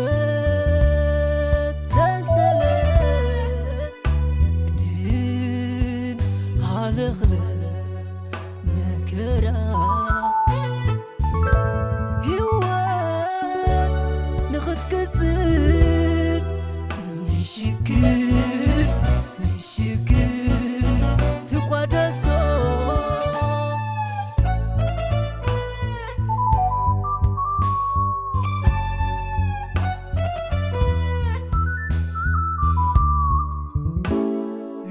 ህይወት ሰንሰለት ድን ሃለኽለ መከራ ህይወት ንኽትቅጽል ንሽግር ሽግር ትቋደሶ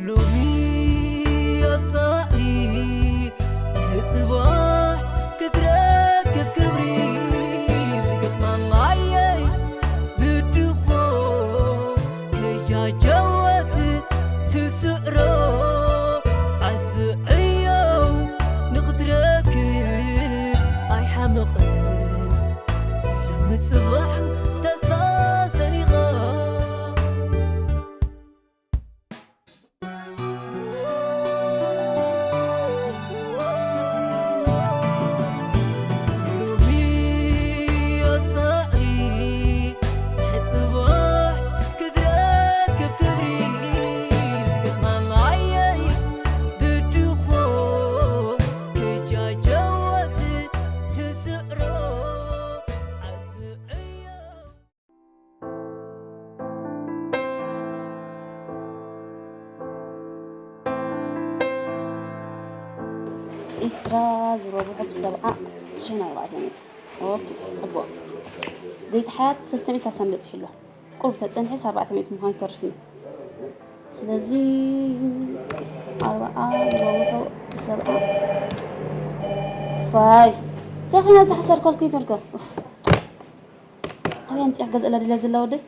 ሎሚ ኣብ ጻዕሪ ንጽባሕ ክትረክብ ክብሪ ዝገጥማ ማየይ ብድኾ ከጃጀወት ትስዕሮ ዓስቢ ዕዮ ንኽትረክብ ኣይሓመቐትን ሎሚ ጽባሕ ተስፋ ሰኒቓ ዒስራ ዝረብሑ ብሰብዓ ሽሕን ኣርባዕተ ሚእቲ። ኦኬ፣ ጽቡቕ። ዘይተሓያት ሰለስተ ሚእቲ ሳሳን በጺሑ ኣሎ። ቁሩብ ተጸንሐስ ኣርባዕተ ሚእቲ ምዃኑ ይተርፍኒ። ስለዚ ኣርባዓ ዝረብሑ ብሰብዓ። ፋይ። እንታይ ኮይና እዛ ሓሳድ ካልኩሌተርካ? ኡፍ። ኣበይ ኣምጺኣ ክገዝኣላ ድልያ ዘላ ወደይ?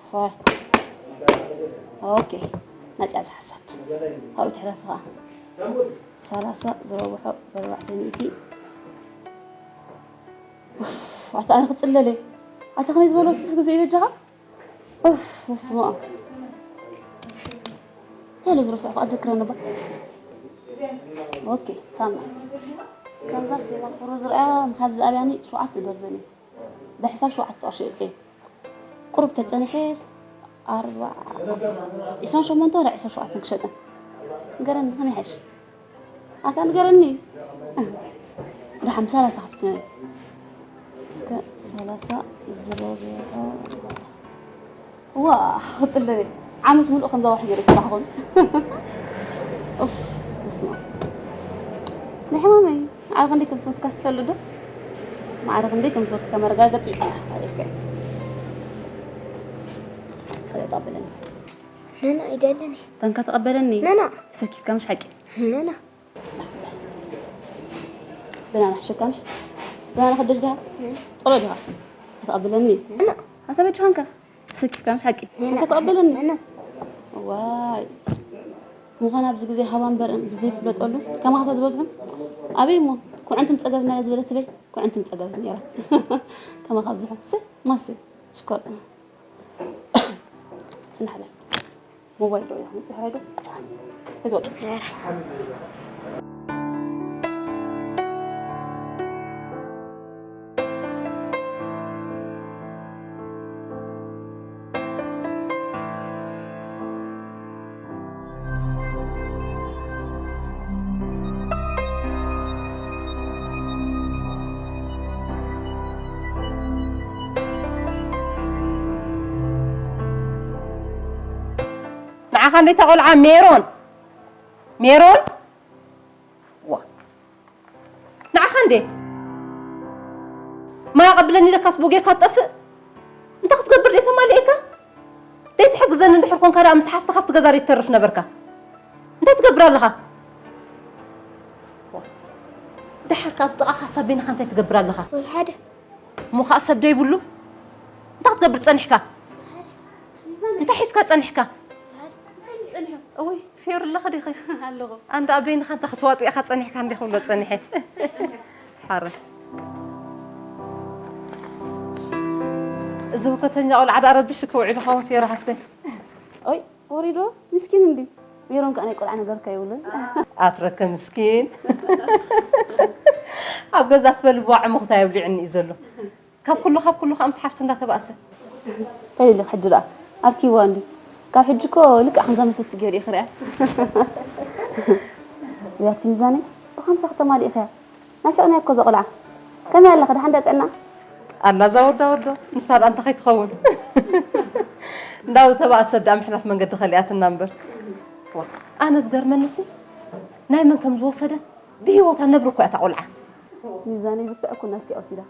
ሆይ። ኦኬ። መጽያ ዝሓሳድ። ካብኡ ትሕለፍ ኸዓ። ሰላሳ ዝረብሖ ብኣርባዕተ ሚእቲ። ኡፍ፣ ኣታ ኣነ ክጽለለ። ኣታ ከመይ ዝበሎ ብዙሕ ግዜ እዩ በጃኻ? ኡፍ፣ በስመ ኣብ። እንታይ ኢለ ዝረስዕኩ ኣዘክረኒ እባ። ኦኬ፣ ሳማ። ከምዛ ሴማ ኩሩ ዝረኣያ ምኻዝ ዝኣብያኒ ሸውዓተ ደርዘን እዩ። ብሕሳብ ሸውዓተ ቅርሺ እውፅእ። ቁሩብ ተፀኒሐ ኣርባዓ፣ ዒስራን ሸሞንተ ወላ ዒስራን ሸውዓተን ክሸጠን። ንገረኒ፣ ከመይ ይሓይሽ? ኣታ ንገረኒ። ደሓን ሰላሳ ክፍትኖ እየ። እስከ ሰላሳ ዝረብሖ። ዋ፣ ክጽለለ። ዓመት ሙሉእ ከምዛ ወርሒ ገይረ ዝሰራሕኹን። ኡፍ፣ በስመ ኣብ። ናይ ሕማመይ፣ ማዕረ ክንደይ ከም ዝፈትካስ ትፈልጥ ዶ? ማዕረ ክንደይ ከም ዝፈትካ መረጋገጺ ይጸናሕካ ኢልካ። ከለ ተቐበለኒ። ነና፣ ይደለኒ። ተንካ ተቐበለኒ። ነና። ተሰኪፍካ ምሽ ሓቂ? ነና። ብናና ሕሸካ ምሽ? ብናና ክድር ዲኻ? እም። ጥሎ ዲኻ? ተቐበለኒ። ነና። ኣታ በጃኻንካ። ተሰኪፍካ ምሽ ሓቂ? ነና። ተቐበለኒ። ነና። ዋይ። ምዃን ኣብዚ ግዜ ሃባ እምበር ብዘይፍለጠሉ ከማኻ ተዝበዝሑ። ኣበይ እሞ? ኩዕንቲ ምጸገብና እያ ዝበለት በይ። ኩዕንቲ ምጸገብት ነይራ። ከማኻ ኣብዝሑ። ስ፣ ማስ፣ ሽኮር። ጽናሕ በል። ሞባይል ዶ እያ? መጽሓፍ ዶ? ሕዞ። ንዓኻ እንዴ እታ ቆልዓ ሜሮን፣ ሜሮን፣ ዋ፣ ንዓኻ እንዴ ማይ ኣቐብለኒ ኢለካስ ቦ ጌርካ ትጠፍእ? እንታይ ክትገብር ድየ ተማሊኤካ? ደ ዘን እንድሕር ኮንካ ደኣ ምስ ሓፍትኻ ኣብቲ ገዛ ዶ ትተርፍ ነበርካ? እንታይ ትገብር ኣለኻ? ዋ፣ ደሓር ካብ ጥቓኻ ሳቤንኻ እንታይ ትገብር ኣለኻ? ወይ ሓደ። እሞ ኸኣ ሰብ ዶ ይብሉ? እንታይ ክትገብር ጸኒሕካ? እንታይ ሒዝካ ጸኒሕካ? እውይ፣ ፊዮሪ ኣለኺ ዲኺ? ኣለኹ። ኣንዳ ኣበይንኻ እንተ ክትዋጥ ኢኻ ጸኒሕካ እንዲኹ ብሎ ጸኒሐ። ሓረ። እዚ ህውከተኛ ቆልዓ ደኣ ረቢሽኪ ውዒሉ ኸውን ፊዮሪ ሓፍተይ? ኦይ፣ ወሪዶ ምስኪን እንዲ። ሜሮን ከኣ ናይ ቆልዓ ነገር ከ የብሉን። ኣትረከ ምስኪን። ኣብ ገዛስ በልቦ ዓመኹታ የብሊዕኒ እዩ ዘሎ። ካብ ኩሉ፣ ካብ ኩሉ ከኣ ምስ ሓፍቱ እንዳተባእሰ። ተሊሊ ሕጂ ደኣ ኣርኪዋ እንዲ። ካብ ሕጂ እኮ ልክዕ ከምዛ መሰቲ ገይሩ እዩ ክሪኣ። ያቲ ሚዛነይ፣ ብኸምሳ ከተማሊእኸያ። ናፊቕናያ እኮ እዛ ቆልዓ። ከመይ ኣለኺ? ደሓን ዶ ጥዕና? ኣላ እዛ ወዳ ወዶ፣ ንሳ ደኣ እንታይ ከይትኸውን? እንዳው ተባእሰት ደኣ ምሕላፍ መንገዲ ከሊኣትና እምበር። ዋ፣ ኣነ ዝገርመኒሲ፣ ናይ መን ከም ዝወሰደት ብህይወታ ነብሪ እኮ እያ እታ ቆልዓ። ሚዛነይ ብርትዕ እኮ ናትኪ ወሲዳ።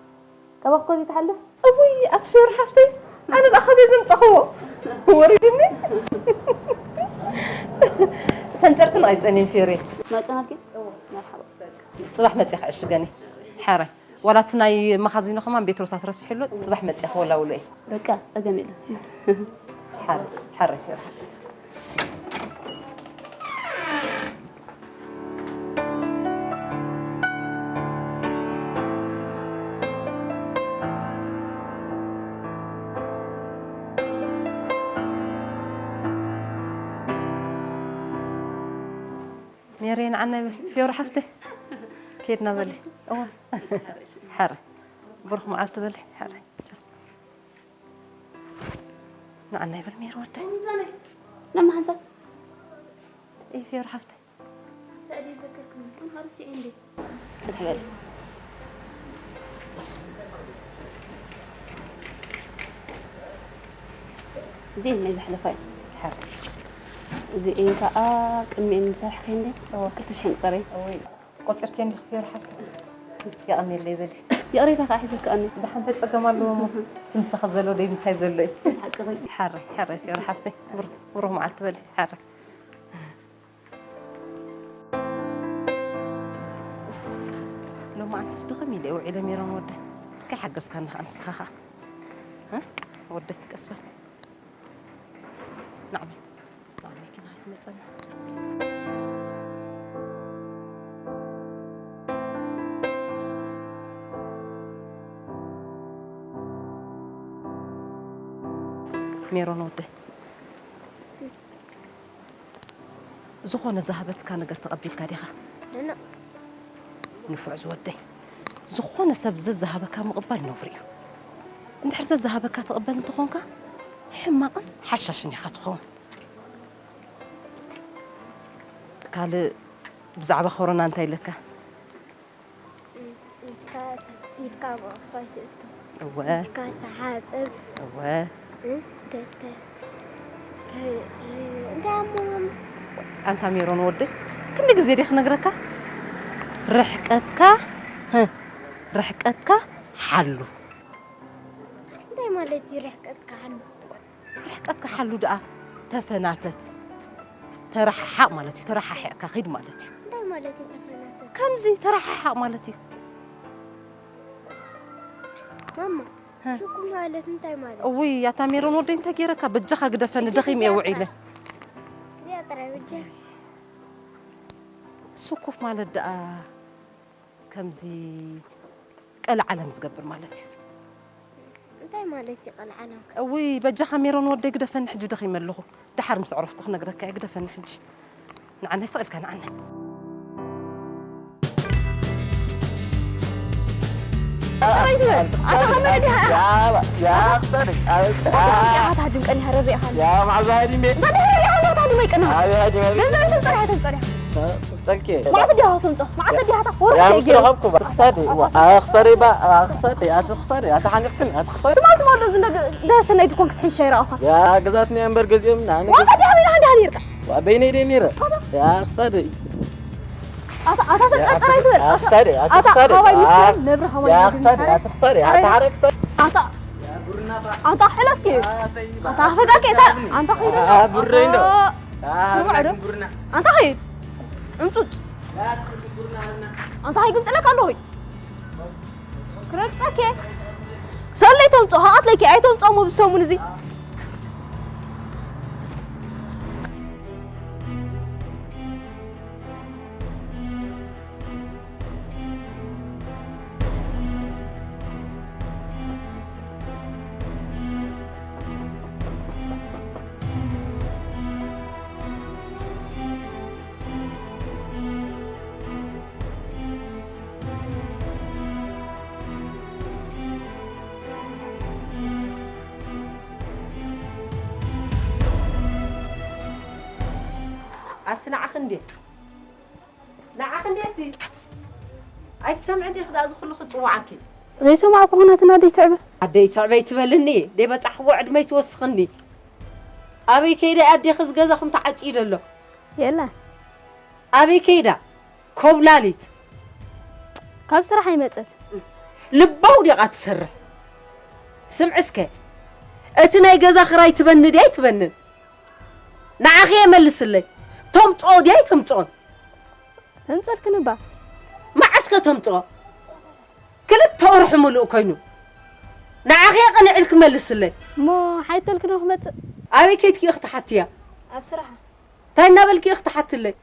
ካባኺ እኮ ዘይትሓልፍ። እውይ፣ ኣቲ ፊዮሪ ሓፍተይ፣ ኣነ ደኣ ካበይ ዘምጻኽዎ? ወሪዱኒ። እተን ጨርቂ ንዓይ ጸንየን ፊዮሪ። ማይ ጸናልኪ? መርሓባ። ጽባሕ መጽየ ክዕሽገን እየ። ሓራይ። ዋላ እቲ ናይ መኻዚኖ ከማን ቤትሮታት ረሲሑ ኣሎ፣ ጽባሕ መጽየ ክወላውሎ እየ። በቃ፣ ጸገም የለን። ሓራይ፣ ሓራይ ፊዮሪ ሓፍተይ። ሜሪ ንዓና ይበል ፊዮሪ ሓፍተይ። ኬድና በሊ። እዋ። ሓረ። ብሩኽ መዓልቲ በሊ። ሓረ። ንዓና ይበል ሜሪ ወደይ። ነማ ሓንሳብ። እይ ፊዮሪ ሓፍተይ። ተዕዲ ዘከርክኒ፣ ተምሃሮ ሲዒ እንዴ? ጽንሕ በል። እዚኤን ናይ ዘሕለፋ እየን። ሓር። እዚኤን ከኣ ቅድሚኤን ዝሰርሕኺ እንዴ? እወ። ክልተ ሽሕን ጸረይ። እወይ፣ ቆጺርኪ እንዲኺ ፊዮሪ ሓፍተይ። የቐንየለይ በሊ። ይቕሬታ ከኣ ሒዘኪ ቀኒ። ደሓን እንታይ ጸገም ኣለዎ እሞ? እቲ ምሳኺ ዘሎ ደይ ምሳይ ዘሎ እዩ። ሓቂ ኾይ። ሓር፣ ሓር ፊዮሪ ሓፍተይ። ብሩኽ፣ ብሩኽ መዓልቲ በሊ። ሓር። ኡፍ፣ ሎማዓንትስ ድኽም ኢለ እየ ውዒለ ሜሮን ወደይ። ከይሓገዝካኒ ኸኣ ንስኻ ኸኣ። እ? ወደይ፣ ቀስ በል። ናዕ በል። ናዕ መኪና ኣይትመጸና። ሜሮን ወደይ። ዝኾነ ዝሃበትካ ነገር ተቐቢልካ ዲኻ? ንፉዕ ዝወደይ። ዝኾነ ሰብ ዘዝሃበካ ምቕባል ነውሪ እዩ። እንድሕር ዘዝሃበካ ትቕበል እንተኾንካ፣ ሕማቕን ሓሻሽን ኢኻ ትኸውን። ካልእ ብዛዕባ ኮሮና እንታይ ኢለካ? ኢድካ፣ ኢድካ ብቕፋይ ትእቱ። እወ። ኢድካ ተሓጽብ። እወ። እ? ተተ-፣ እ፣ እ፣ እንታይ እሞ? ኣንታ ሜሮን ወደይ፣ ክንዲ ግዜ ድየ ክነግረካ? ርሕቀትካ፣ ህ፣ ርሕቀትካ ሓሉ። እንታይ ማለት እዩ ርሕቀትካ ሓሉ? ርሕቀትካ ሓሉ ደኣ ተፈናተት፣ ተረሓሓቕ ማለት እዩ። ተረሓሒቕካ ኺድ ማለት እዩ። እንታይ ማለት እዩ ተፈናተት? ከምዚ ተረሓሓቕ ማለት እዩ። ማማ፣ ሀ። ሱኩ ማለት እንታይ ማለት? እውይ፣ ኣታ ሜሮን ወደይ እንታይ ገይረካ? በጃኻ ግደፈኒ፣ ደኺም እየ ውዒለ። እዚኣ ጥራይ በጃ። ሱኩፍ ማለት ደኣ ከምዚ ቀልዓለም ዝገብር ማለት እዩ። እንታይ ማለት እዩ ቀልዓለም? እውይ፣ በጃኻ ሜሮን ወደይ ግደፈኒ፣ ሕጂ ደኺመ ኣለኹ። ደሓር ምስ ኣዕረፍኩ ክነግረካ እየ፣ ግደፈኒ ሕጂ። ንዓናይ ስቕ ኢልካ ንዓናይ። ጥራይ ዝበል። ኣታ ኸመይ ዲኻ? ያ፣ ያ፣ ኣታ ኸመይ ዲኻ? ኣታ ሃድም ቀኒ ሃረር ኢኻ። ያ፣ መዓዝ ሃዲመ? እንታይ ሃረር ኢኻ? ኣታ ሃድም ኣይቀናኻ። ኣበይ ሃዲመ? ገዛ እንትን ጸሪሓ፣ እንትን ጸሪሓ። ጸልኬ። መዓስ ዲኻ ተምጽኦ? መዓስ ዲኻ ታኾር ያ ከይገ? ምትረኸብኩ ባ። ክሳድ፣ ዋ፣ ኣ፣ ክሳድ ባ፣ ኣ፣ ክሳድ፣ ኣቲ ክሳድ፣ ኣቲ ሓኒቕክን፣ ኣቲ ክሳድ። ትማል ትማል ዶ እንደ፣ እንደ ሰናይ ድኮን ክትሕሻ ይረኣኻ? ያ ግዛት ነው እምበር ገዚኦም፣ ና፣ ነ ዋጋ ገዝ-፣ ዲኻ በይና እንዲኻ ነይርካ? ዋ፣ በይነይ ደይ ነይረ። ፋታ? ያ ክሳድ። ኣታ፣ ኣታ ያ ተጠርጠር ኣቲ-፣ ኣይትበል። ያ ኣታ፣ ክሳድ፣ ኣቲ ኣታ ክሳድ። ሃዋይ ያ፣ ምስል ነብሪ ሃዋይ ያ ምስል ክሳድ፣ ነብሪ ኣቲ ክሳድ፣ ኣቲ ሓረ ክሳድ። ኣታ ኣንታ ሕለፍኪ። ኣንታ ፈጋኪ፣ ኣንታ፣ ኣንታ ኸይድ። ኣ፣ ብረይ እንዶ። ኣ፣ ስምዑ ዶ? ኣንታ ኸይድ። ዕምጹጽ። ኣንታ ኸይድ፣ ግምጥለካ ኣለኹ። ክረግጸኪ። ሰለይ ተምጾ፣ ሃኣት ለኪ፣ ኣይተምጾ፣ ሞ ብሰሙን እዚ። ኣቲ ንዓኺ እንዴ? ንዓኺ እንዴ እቲ? ኣይትሰምዒ ዲኺ ደኣ እዚ ኩሉ ክጽውዓኪ? ዘይሰማዕኩ ኩናትና ኣደይ ትዕበ። ኣደይ ትዕበ ኣይትበልኒ፣ ደይ በጻሕክዎ ዕድመ ኣይትወስኽኒ። ኣበይ ከይዳ ኣዴኺ እዚ ገዛኹም ተዓጽዩ ደሎ? የለን። ኣበይ ከይዳ? ኮብላሊት። ካብ ስራሕ ኣይመጸት። ልባው ዲቓ ትሰርሕ? ስምዒ እስከ፣ እቲ ናይ ገዛ ክራይ ትበኒ ድያ ኣይትበንን? ንዓኺ እየ መልስለይ። ተምጽኦ ድያ ኣይተምጽኦን? ተምጸልክኒ እባ። መዓስከ ተምጽኦ? ክልተ ወርሒ ምሉእ ኮይኑ። ንዓኺ እየ ቅንዕ ኢልኪ መልስለይ። እሞ ሓይተልኪ ዶ ክመጽእ? ኣበይ ከይድኪ ኢኺ ትሓትያ? ኣብ ስራሓ። እንታይ እናበልኪ ኢኺ ትሓትለይ?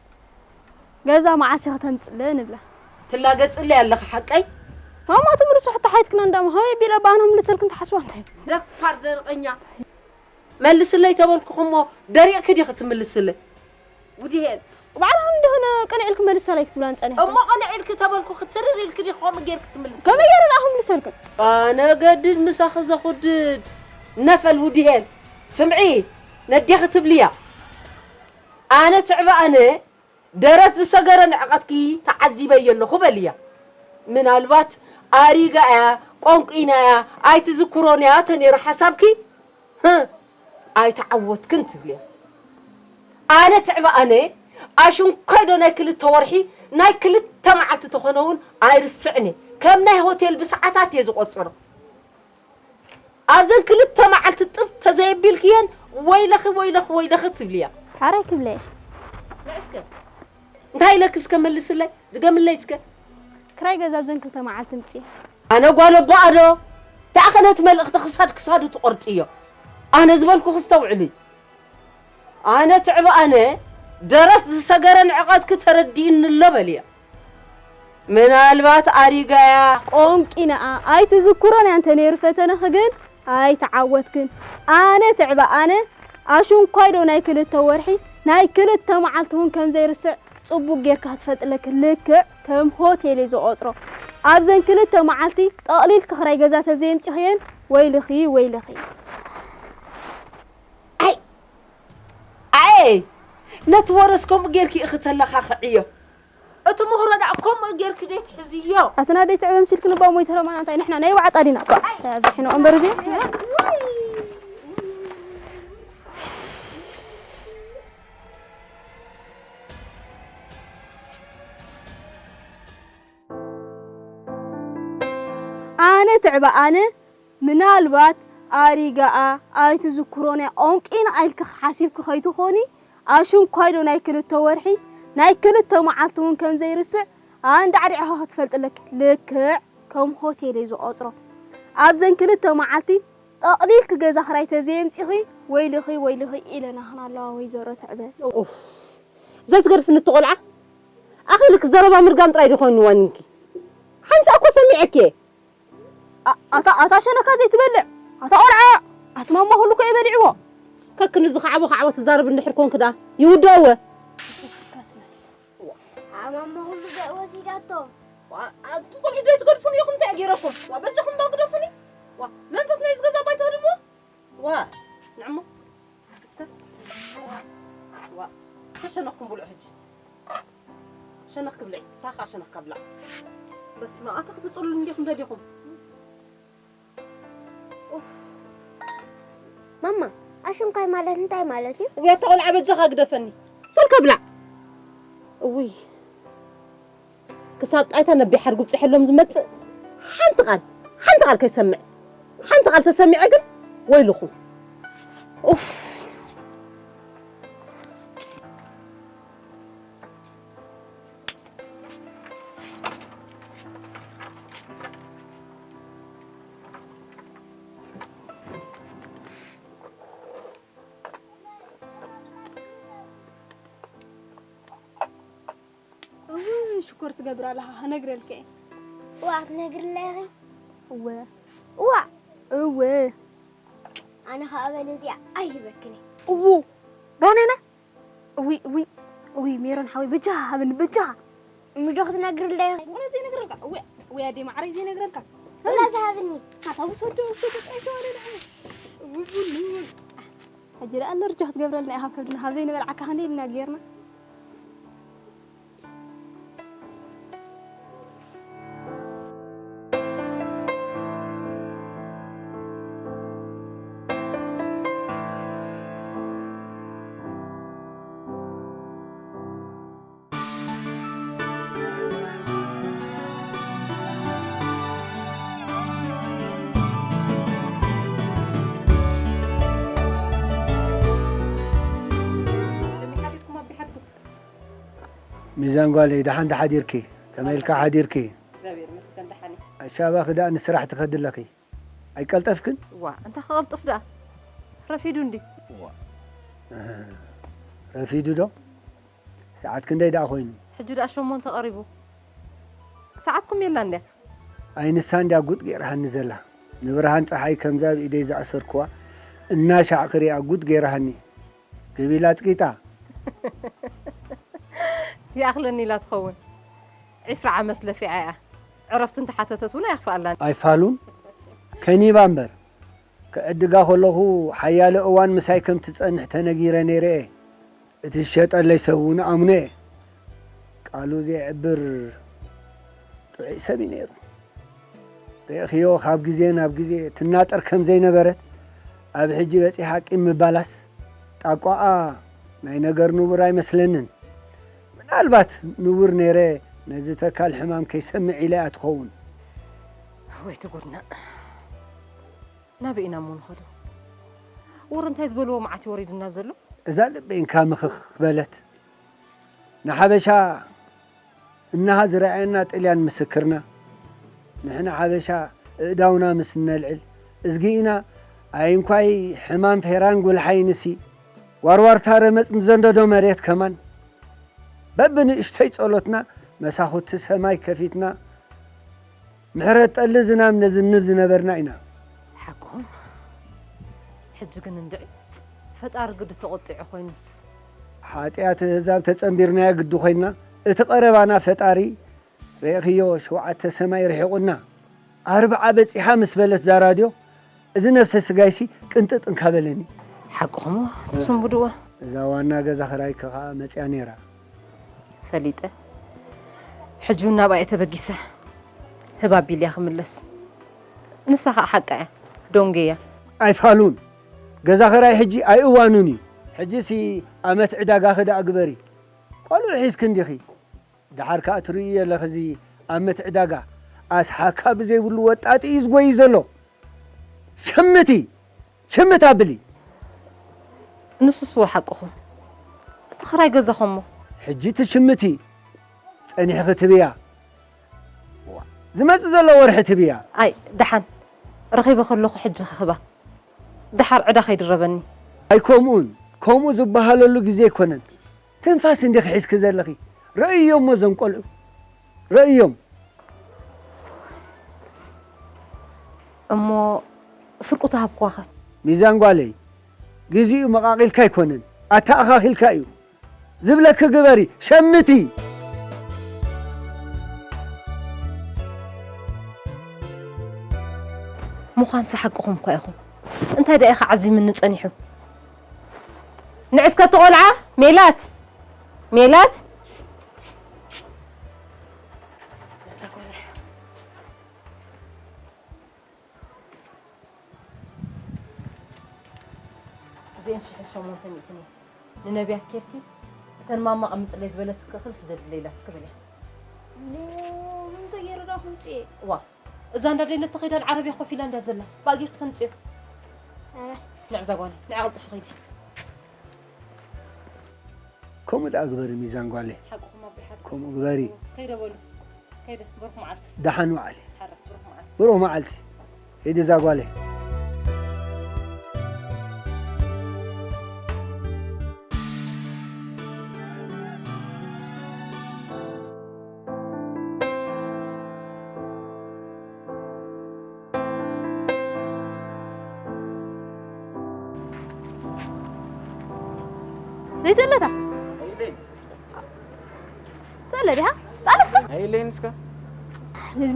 ገዛ መዓስ ኢኺ ተምጽእለይ ንብላ። ትላገጽለይ ኣለኺ ሓቀይ? ማማ ትምልሶ ሕቶ ሓይትክና እንዳሞ ሆይ ቢለ ባኖ ምልሰልክን ትሓስባ እንታይ? ደፋር ደርቐኛ። መልስለይ ተበልኩኺ እሞ ደሪቕኪ ዲኺ ትምልስለይ? ውዲሄን። ባዕልኹም እንዲሆነ ቅንዕ ኢልኪ መልሳለይ ክትብላን ጸኒሕክን። እሞ ቅንዕ ኢልኪ ተበልኩኺ ትርር ኢልኪ ዲኺ ከምኡ ጌርኪ ትምልስለይ? ከመይ ገይረ ንኣኹም ልሰልክን? ኣነ ገድድ ምሳኺ ዘኹድድ ነፈል ውዲሄን። ስምዒ፣ ነዴኺ ትብልያ። ኣነ ትዕበ ኣነ ደረት ዝሰገረ ንዕቐትኪ ተዓዚበዮ ኣለኹ በልያ። ምናልባት ኣሪጋ እያ፣ ቆንቂና እያ፣ ኣይትዝክሮን እያ ተነይሩ ሓሳብኪ፣ ህእ፣ ኣይተዓወትክን ትብልያ። ኣነ ትዕበ ኣነ ኣሽንኳይ ዶ ናይ ክልተ ወርሒ፣ ናይ ክልተ መዓልቲ ተኾነ እውን ኣይርስዕን እየ። ከም ናይ ሆቴል ብሰዓታት እየ ዝቖጽሮ። ኣብዘን ክልተ መዓልቲ ጥብ ተዘየቢልክየን ወይለኺ፣ ወይለኺ፣ ወይለኺ ትብልያ። ሓራይ ክብለ እየ። ንዕስከ። እንታይ ኢለኪ እስከ መልስለይ? ድገምለይ እስከ። ክራይ ገዛ ኣብዘን ክልተ መዓልቲ ምጽእ። ኣነ ጓል ኣቦኣ ዶ? ደኣ ኸ ነቲ መልእኽቲ ክሳድ ክሳዱ ትቖርጽዮ? ኣነ ዝበልኩኺ ኣስተውዕሊ። ኣነ ትዕቢ ኣነ ደረት ዝሰገረ ንዕቐትኪ ተረዲእኒ ኣሎ በልያ። ምናልባት ኣሪጋያ። ቆንቂናኣ ኣይትዝክሮን እያ እንተ ነይሩ ፈተነኺ ግን ኣይተዓወትክን። ኣነ ትዕቢ ኣነ ኣሽንኳይ ዶ ናይ ክልተ ወርሒ ናይ ክልተ መዓልቲ እውን ከም ዘይርስዕ ጽቡቕ ጌርካ ክትፈልጥለኪ ልክዕ ከም ሆቴል እየ ዝቖጽሮ። ኣብዘን ክልተ መዓልቲ ጠቕሊልኪ ክራይ ገዛ ተዘየምጺኽየን ወይልኺ ወይልኺ። ኣይ ኣይ ነቲ ወረስ ከምኡ ጌርኪ ኢኺ ተለኻኽዕዮ። እቲ ምህሮ ደኣ ከምኡ ጌርኪ ደይ ትሕዝዮ። ኣቲ ናደይ ትዕበ ምሲልክኒ እባ ሞይተ ረማና እንታይ ንሕና ናይ ዋዕጣ ዲና እባ። እንታይ ኣብዚሕና እምበር እዚ። ኣነ ትዕበ ኣነ ምናልባት ኣሪጋኣ ኣይትዝክሮን እያ ቆንቂና ኢልኪ ሓሲብኪ ከይትኾኒ ኣሽንኳይ ዶ ናይ ክልተ ወርሒ ናይ ክልተ መዓልቲ እውን ከም ዘይርስዕ ኣንዳዕዲዕኻ ክትፈልጥለኪ ልክዕ ከም ሆቴል እየ ዝቖጽሮ ኣብዘን ክልተ መዓልቲ ጠቕሊልኪ ገዛ ክራይ ተዘየምጺኺ ወይልኺ ወይልኺ ኢለናኽን ኣለዋ ወይዘሮ ትዕበ። ኡፍ፣ ዘይትገድፍኒ እቲ ቆልዓ። ኣኺልክ ዘረባ ምርጋም ጥራይ ድዩ ኮይኑ ዋኒንኪ? ሓንሳእ እኮ ሰሚዐኪ እየ። ኣ-፣ ኣታ፣ ኣታ ሸነካ ዘይትበልዕ። ኣታ ቆልዓ፣ ኣቲ ማማ ኩሉ እኮ እየ በሊዕዎ። ከክን እዚ ካዕቦ ካዕቦ ትዛረብ እንድሕር ኮንክ ደኣ ይውድኦወ። ኣማማ ኩሉ ገ-፣ ወሲዳቶ። ዋ፣ ኣቲ ቆልዑ ዘይትገድፉኒ ኢኹም እንታይ ገይረኩም? ዋ፣ በጃኹም እባ ግደፉኒ። ዋ፣ መንፈስ ናይዚ ገዛ ባይታ ህድሞ። ዋ፣ ንዕሞ። እስከ። ዋ፣ ተሸነኽኩም ብልዑ ሕጂ። ሸነኽ ክብልዕ፣ ሳኻ ሸነኽ ከብላ። በስመ ኣብ፣ ኣታ ክትጽሉሉ እንዲኹም ደሊኹም። ኡፍ። ማማ፣ ኣሽንኳይ ማለት እንታይ ማለት እዩ? ውይ፣ ኣታ ቆልዓ በጃኻ ግደፈኒ። ሱር ከብላዕ። እውይ። ክሳብ ጣይታ ነቢሕ ሓርጉብ ጽሐሎም ዝመጽእ ሓንቲ ቃል፣ ሓንቲ ቃል ከይሰምዕ። ሓንቲ ቃል ተሰሚዐ ግን ወይልኹም። ኡፍ። እውይ ሽኮር ትገብር ኣለኻ፣ ክነግረልካ እየ። እዋ ክትነግርለይ ኢኺ? እወ። እዋ። እወ። ኣነ ኸኣ በለ እዚኣ ኣይህበክን እየ። እዉ። ሮኔና። እውይ እውይ እውይ ሜሮን ሓወይ በጃኻ ሃበኒ በጃኻ። እምዶ ክትነግርለይ ኢኺ? እውነት ዘይነግረልካ? እወ። እወ ኣደይ ማዕረይ ዘይነግረልካ? ወላ ዝሃብኒ። ኣታ ውሰዶ ውሰዶ ጥራይ ተዋለደ። እውይ ቡን። ሕጂ ደኣ ኣለርጆ ክትገብረልና ኢኻ ከብድና ካብ ዘይንበልዓካ ክንደይ ኢልና ጌርና። ሚዛን ጓለይ፣ ደሓን ዶ ሓዲርኪ? ከመይ ኢልካ ሓዲርኪ? እግዚኣብሔር ይመስገን፣ ደሓን እየ። ኣሻባኺ ደኣ ንስራሕ ትኸዲ ኣለኺ። ኣይቀልጠፍክን? እዋ፣ እንታይ ክቐልጥፍ ደኣ? ረፊዱ እንዲ። እዋ። ረፊዱ ዶ? ሰዓት ክንደይ ደኣ ኮይኑ? ሕጂ ደኣ ሸሞንተ ቀሪቡ። ሰዓትኩም የላ እንድያ? ኣይ ንሳ እንድያ ጉጥ ገይራሃኒ ዘላ። ንብርሃን ጸሓይ ከምዛ ኣብ ኢደይ ዝኣሰርኩዋ እናሻዕ ክሪኣ ጉጥ ገይራሃኒ። ግቢላ ጽቂጣ። ይኣኽለኒ ኢላ ትኸውን። ዕስራ ዓመት ለፊዓ እያ። ዕረፍቲ እንተሓተተት እውን ኣየኽፍኣላን። ኣይፋሉን። ከኒባ እምበር። ክዕድጋ ከለኹ ሓያለ እዋን ምሳይ ከም ትጸንሕ ተነጊረ ነይረ እየ። እቲ ዝሸጠለይ ሰብ እውን ኣምኖ እየ። ቃሉ ዘየዕብር ጥዑይ ሰብ እዩ ነይሩ። ርኢኽዮ፣ ካብ ግዜ ናብ ግዜ ትናጠር ከም ዘይነበረት፣ ኣብ ሕጂ በጺሓ ቂም ምባላስ፣ ጣቋኣ ናይ ነገር ንቡር ኣይመስለንን። ምናልባት ንቡር ነይረ ነዚ ተካል ሕማም ከይሰምዕ ኢለ እያ ትኸውን። ወይ ትጉድና። ናበይ ኢና እሞ ንኸዶ? ወረ እንታይ ዝበልዎ መዓት እዩ ወሪድና ዘሎ? እዛ ልበይ እንካ ምኽኽ በለት። ንሓበሻ እንሃ ዝረኣየና ጥልያን ምስክርና። ንሕና ሓበሻ እእዳውና ምስ እነልዕል እዝጊእና ኣይንኳይ ሕማም ፌራን ጉልሓይንሲ ዋርዋርታ ረመጽ ንዘንደዶ መሬት ከማን በብንእሽተይ ጸሎትና መሳኹቲ ሰማይ ከፊትና ምሕረት ጠሊ ዝናም ነዝንብ ዝነበርና ኢና። ሓቅኹም። ሕጂ ግን እንድዒ ፈጣሪ ግዲ ተቖጢዑ ኮይኑስ። ሓጢኣት ኣህዛብ ተጸንቢርናዮ ግዲ ኮይንና፣ እቲ ቀረባና ፈጣሪ ርኢኽዮ ሸውዓተ ሰማይ ርሒቑና። ኣርብዓ በጺሓ ምስ በለት እዛ ራድዮ፣ እዚ ነብሰ ስጋይሲ ቅንጥጥ እንካ በለኒ። ሓቅኹም ትስንብድዎ። እዛ ዋና ገዛ ኽራይኪ ኸኣ መጽያ ነይራ። ፈሊጠ። ሕጂ እውን ናብኣ እየ ተበጊሰ። ህብ ኣቢለያ ክምለስ። ንሳ ኸኣ ሓቃ እያ። ዶንጌ እያ። ኣይፋሉን። ገዛ ኽራይ ሕጂ ኣይእዋኑን እዩ። ሕጂሲ ኣመት ዕዳጋኺ ደኣ ግበሪ። ቆልዑ ሒዝኪ እንዲኺ። ደሓር ከኣ ትርእዮ ኣለኺ እዚ ኣመት ዕዳጋ ኣስሓካ ብዘይብሉ ወጣጢ እዩ ዝጎይ ዘሎ። ሸምቲ! ሽምት ኣብሊ። ንሱስ እወ ሓቅኹም። እቲ ክራይ ገዛኹም እሞ። ሕጂ ትሽምቲ ጸኒሕኺ ትብያ። ዋ፣ ዝመጽእ ዘሎ ወርሒ ትብያ። ኣይ፣ ደሓን። ረኺበ ከለኹ ሕጂ ክህባ። ደሓር ዕዳ ከይድረበኒ። ኣይ ከምኡን፣ ከምኡ ዝበሃለሉ ግዜ ኣይኮነን። ትንፋስ እንዲኺ ሒዝኪ ዘለኺ። ረእዮሞ እዞም ቆልዑ። ረእዮም። እሞ ፍርቁ ተሃብክዋኸ? ሚዛን ጓለይ፣ ግዜኡ መቓቒልካ ኣይኮነን፣ ኣተኣኻኺልካ እዩ። ዝብለኪ ግበሪ፣ ሸምቲ። ምዃንሲ ሓቅኹም እኳ ኢኹም። እንታይ ደኣ ኢኻ ዓዚምኒ ጸኒሑ? ንዕስከቲ ቆልዓ፣ ሜላት! ሜላት! እዚአን ሽሕን ሸሞንተ ሚእትን እየን። ንነቢያት ኬድኪ፣ እተን ማማ ኣቕምጥለይ ዝበለትኪ እኽሊ ስደድለይ ኢላትኪ በልያ። እሞ፣ እንታይ ገይረ ደኣ ከምጽኤ? እዋ፣ እዛ እንዳ ደይነት ተኸይዳ ንዓረብያ ኮፍ ኢላ እንዳ ዘላ፣ ብኣ ጌርኪ ተምጽዮ። ንዕ እዛ ጓለይ፣ ንዕ ቀልጥፊ ኸይዲ። ከምኡ ደኣ ግበሪ ሚዛን ጓለይ። ሓቅኹም ኣቦይ ሓቂ። ከምኡ ግበሪ። ከይደ በሉ። ከይደ፣ ብሩኽ መዓልቲ። ደሓን ውዓሊ። ሓራ፣ ብሩኽ መዓልቲ። ብሩኽ መዓልቲ። ሂዲ እዛ ጓለይ። ዘይትእለታ? ኣይለይን። ትእለ ዲኻ? ጣለስካ? ኣይለይን እስከ።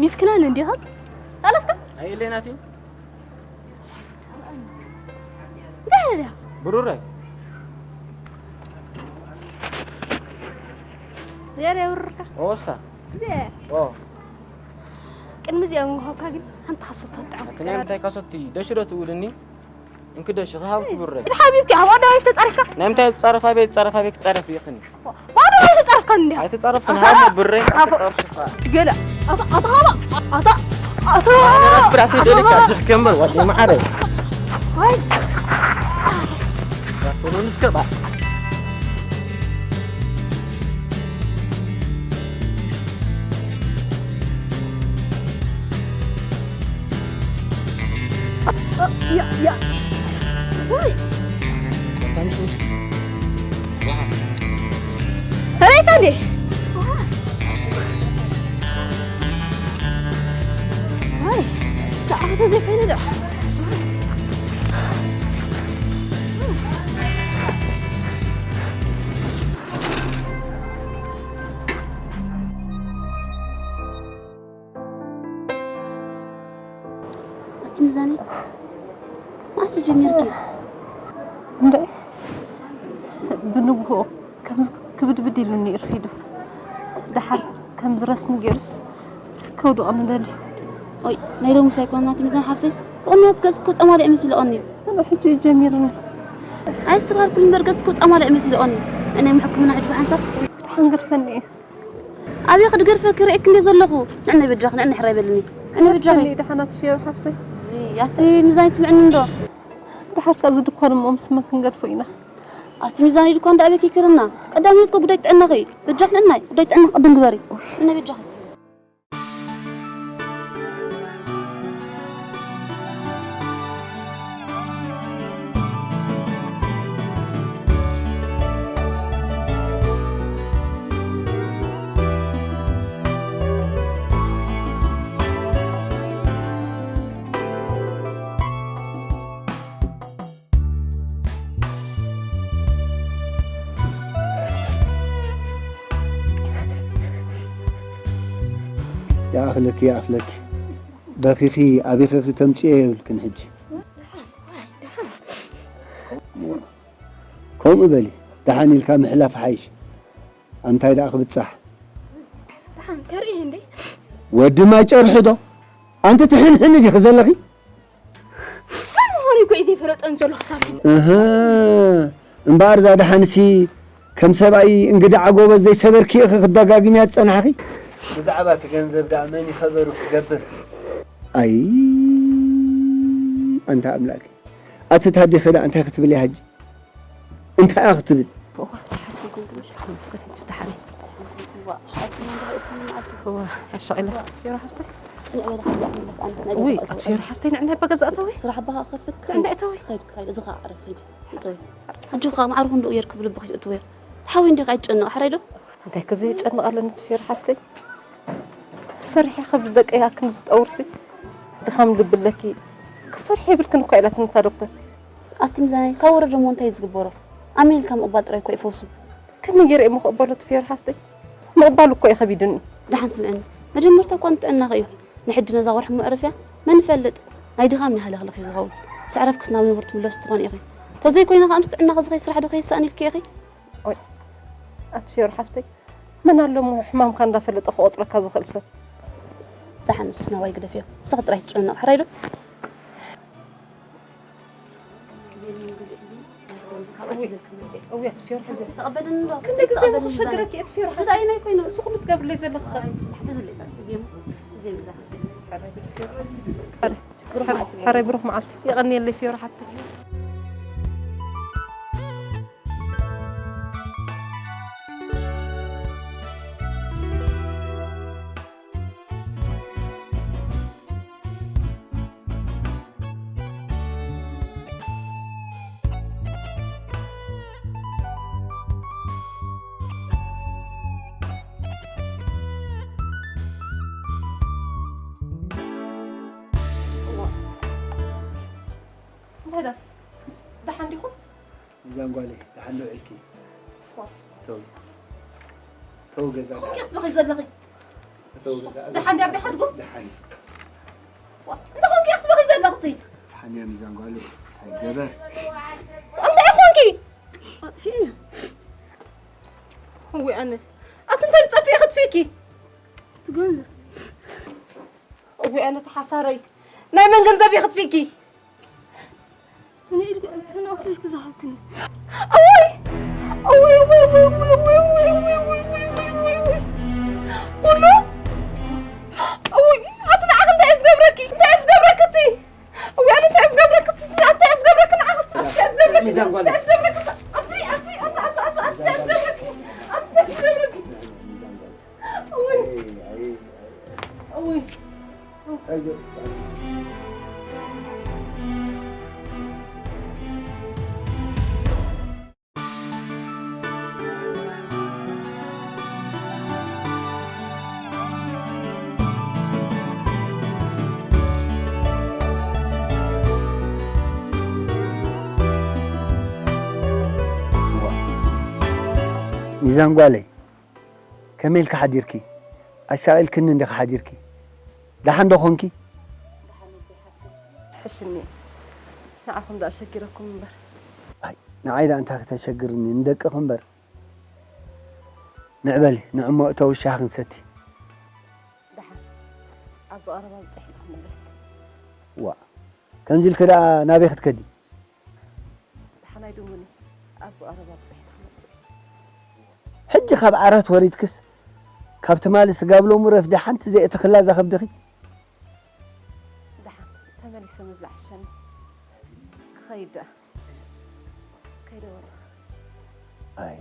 ሚስክናን እንዲኻ? ጣለስካ? ኣይለይን ኣቲ። እንታይ ዲኻ? ብሩረይ። ዘር የውርርካ? ኦሳ። ዘር። ኦ። ቅድሚ እዚኣ ምውሃብካ ግን ሓንቲ ካሰታ ጥዓም። ኣቲ ናይ ምንታይ ካሰቲ? ደሽዶ ትውልኒ? እንክደሽ፣ ሃብ ክብረይ። ሓቢብኪ፣ ኣብ ኣደባባይ ተጻሪፍካ? ናይ ምንታይ ዝጻረፍ? ኣበይ ዝጻረፍ? ኣበይ ክጻረፍ ይኽን? ባዶ ባዶ ተጻረፍካ እንዲያ። ኣይተጻረፍኩን፣ ሃብ ብረይ፣ ኣይተጻረፍኩ። ገለ፣ ኣታ፣ ኣታ ሃባ፣ ኣታ፣ ኣታ። ኣነ ራስ ብራስ ይደልካ፣ ዝሕ ከንበር፣ ዋሽ መዓረ። ኣይ። ባቶኖን እስከ ባ- ያ፣ ያ። ወይ። ተረይካ እንዴ? ኣይ፣ ተዓወተ ዘይኮይነ ዶ? ኣቲ ሚዛነይ፣ መዓስ ጀሚርኪ? እንደ ብንግሆ ከምዚ ክብድብድ ኢሉኒ እርፊዱ። ደሓር ከምዚ ረስኒ ገይሩስ ከውድቐኒ ደሊ። ኦይ፣ ናይ ሎምስ ኣይኮነን ኣቲ ሚዛን ሓፍተይ። ብቕንያት ገጽ እኮ ጸማሊእ መሲልኦኒ። ሕጂ እዩ ጀሚሩኒ። ኣይስተብሃልኩን እምበር ገጽ እኮ ጸማሊእ መሲልኦኒ። ንዓይ ሕክምና ሕጂ ብሓንሳብ። ደሓን ገድፈኒ እየ። ኣበይ ክድገርፈኪ ርእየኪ እንደ ዘለኹ፣ ንዕነይ በጃኺ፣ ንዕነይ ሕራይ በልኒ። ንዕነይ በጃኺ። ከመይ ደሓና ትፍየሩ ሓፍተይ? እይ፣ ኣቲ ሚዛን ይስምዕኒ እንዶ? ደሓር ከኣ እዚ ድኳን እሞ ምስ መን ክንገድፎ ኢና? ኣቲ ሚዛን ድኳን ደኣ ኣበይ ክይክርና? ቀዳምነት እኮ ጉዳይ ጥዕናኺ እዩ። በጃኺ ንዕናይ፣ ጉዳይ ጥዕናኺ ቅድም ግበሪ። ንዕነይ በጃኺ። ይኣኽለኪ፣ ይኣኽለኪ። በኺኺ ኣበይ ኸ ክተምጽዮ የብልክን ሕጂ። ከምኡ በሊ፣ ደሓን ኢልካ ምሕላፍ ሓይሽ። ኣንታይ ደኣ ክብጻሕ? ደሓን ከርኢ እንዴ? ወዲ ማይ ጨርሑ ዶ? ኣንቲ ትሕንሕኒ ዲኺ ዘለኺ? መን ምዃኑ እኮ እዩ ዘይፈለጠን ዘሎ ክሳብ ሕጂ። እህ፣ እምበኣር እዛ ደሓንሲ ከም ሰብኣይ እንግዳዕ ጎበዝ ዘይሰበርኪ ኢኺ ክትደጋግምያ ዝጸናሕኺ። ብዛዕባ እቲ ገንዘብ ደኣ መን እዩ ከበሩ ክገብር? ኣይ፣ ኣንታ ኣምላክ። ኣቲ ታዴ ኸዳ እንታይ ክትብል እያ ሕጂ? እንታይ እያ ክትብል? እዋ፣ ደሓን ኮይንኩም፣ ደሓን መስቀል ሕጂ ደሓን። እዋ፣ ኣሻቒላ። ፊዮራ ሓፍተይ። ውይ፣ ኣቲ ፊዮራ ሓፍተይ፣ ንዕና እባ ገዛ እተዊ። ስራሕ እባ ከኸፍት። ንዕና እተዊ። ከይድ፣ ከይድ፣ እዚ ኸዓ ዕረፍ፣ ከይድ። እተዊ። ኣጆኻ፣ ማዕርኹ እንዶ እየር ክብል እባ ከይድ እተዊ። ሓወይ እንዲኻ ኣይትጨነቕ፣ ሕራይ ዶ? እንታይ ከዘየጨንቕ ኣለኒ እቲ ፊዮራ ሓፍተይ? ሰሪሐ ከብዲ ደቀይ ኣክን ዝጠውርሲ ድኻም ልቢ ኣለኪ። ክሰርሒ የብልክን እኳ ኢላትኒ እታ ዶክተር። ኣቲ ሚዛነይ፣ ካብ ወረደ እሞ እንታይ እዩ ዝግበሮ? ኣሜን ኢልካ ምቕባል ጥራይ እኮ እዩ ፈውሱ። ከመይ ገይረ እሞ ክቕበሎ እቲ ፊዮሪ ሓፍተይ? ምቕባሉ እኮ እዩ ከቢዱኒ። ደሓን ስምዕኒ፣ መጀመርታ እኳ ንጥዕናኺ እዩ። ንሕጂ ነዛ ወርሒ እሞ ዕረፍያ፣ መን ይፈልጥ? ናይ ድኻም ናይ ሃለኽለኽ እዩ ዝኸውን። ምስ ዕረፍክስ ናብ ንቡር ትምለሲ ትኾኒ ኢኺ። ተዘይኮይኑ ከኣ ምስ ጥዕናኺ ዝኸይድ ስራሕ ዶ ከይሰኣን ኢልኪ ኢኺ? ኦይ፣ ኣቲ ፊዮሪ ሓፍተይ፣ መን ኣሎ እሞ ሕማምካ እንዳፈለጠ ክቖጽረካ ዝኽእል ሰብ? ደሓን ንሱስ ናባይ ግደፍዮ። ንስኺ ጥራይ ትጨነቕ፣ ሕራይ ዶ? እውያት ፊዮሪ ሕዚ። ተቐበልኒ ዶ? ክንደይ ግዜ እሞ ክሸግረኪ እየ፣ እቲ ፊዮሪ ሓፍተይ። እንታይ ኮይኑ? እዚ ኩሉ ትገብርለይ ዘለኺ ኸ? ሕዚ ለይ፣ እዚ እሞ፣ እዚ እሞ፣ እዚ እሞ። ብሩኽ መዓልቲ። ሕራይ ብሩኽ መዓልቲ። የቐንየለይ ፍዮሪ ሓፍተይ። እንታይ ዳ? ደሓን ዲኹም? ሚዛን ጓለይ፣ ደሓን ዶ ውዒልኪ? ዋ። ተው። ተው ገዛ። እንታይ ክትበኺ ዘለኺ? ተው ገዛ። ደሓን ድያ ኣቢ ሓድጉ? ደሓን። ዋ፣ እንታይ ኮንኪ ክትበኺ ዘለኺ? ደሓን እያ ሚዛን ጓለይ። እንታይ ገበር? እንታይ ኮንኪ? ኣጥፊኤ። እወ ኣነ። ኣቲ እንታይ ዝጠፍኤ ክትፊኪ? ትገንዘብ። እወ ኣነ ተሓሳረይ። ናይ መን ገንዘብ እየ ክትፊኪ? ትንእልክ-፣ ትንእልክ ዝሃብክኒ። እወይ! እወይ፣ እወይ፣ እወይ። ኩሉ? እወይ! ኣቲ ንዓኺ እንታይ እየ ዝገብረኪ? እንታይ እየ ዝገብረኪ እቲ? እወይ ኣነ እንታይ እየ ዝገብረኪ እቲ? እንታይ እየ ዝገብረኪ ንዓኺ? እንታይ እየ ዝገብረኪ? ሚዛን ጓል። እንታይ እየ ዝገብረኪ? ኣቲ፣ ኣቲ፣ ኣቲ፣ ኣቲ፣ ኣቲ፣ ኣቲ፣ እንታይ እየ ዝገብረኪ? ኣቲ እንታይ እየ ዝገብረኪ? እወይ! እወይ! ሚዛን ጓለይ፣ ከመይ ኢልኪ ሓዲርኪ? ኣሻቒልክኒ እንዲኺ ሓዲርኪ? ደሓን ዶ ኾንኪ? ሕሽኒ፣ ንዓኹም ደኣ ሸጊረኩም እምበር። ኣይ፣ ንዓይ ደኣ እንታይ ክተሸግርኒ፣ ንደቅኺ እምበር። ንዕ በሊ፣ ንዕ እሞ እተዊ ሻሂ ክንሰቲ። ደሓን፣ ኣብዚ ቀረባ ብጽሕ ኢለ ክምለስ። ዋእ፣ ከምዚ ኢልኪ ደኣ ናበይ ክትከዲ? ደሓን ኣይድውኒ፣ ኣብዚ ቀረባ ብጽሕ ኢለ ክመጽእ። ሕጂ ካብ ዓራት ወሪድክስ፣ ካብ ትማሊ ስጋብ ሎሚ ረፍዲ ሓንቲ ዘየእተኽላ እዛ ከብድኺ? ደሓን፣ ተመሊሰ ምብላዕ ሕሸኒ። ክኸይድ ደኣ። ከይደ ወረ። ኣይ፣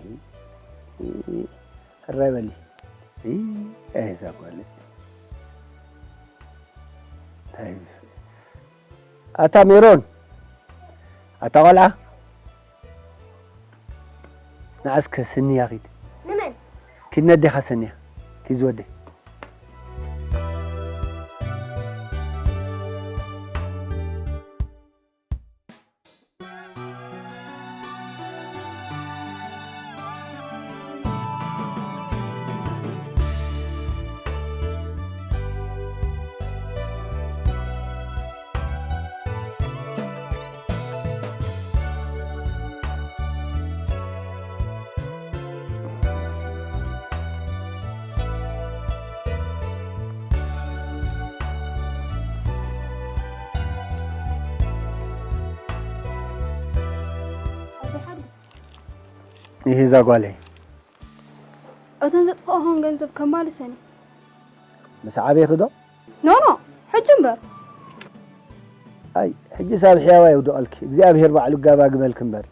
ሕራይ በሊ። እይ፣ ኣይ፣ እዛ ጓል። እንታይ? ኣታ ሜሮን፣ ኣታ ቆልዓ፣ ንዓ እስከ ስንያ ኪድ። ንመን? ኪድ ነዴኻ ሰንያ፣ ኪድ ዝወደይ። ይሄ እዛ ጓለይ። እተን ዘጥፋእኹን ገንዘብ ከማልሰን እየ። ምስ ዓበይኺ ዶ? ኖ፣ ኖ፣ ሕጂ እምበር። ኣይ፣ ሕጂስ ኣብ ሕያዋ የውድቐልኪ። እግዚኣብሄር ባዕሉ ጋባ ግበልኪ እምበር።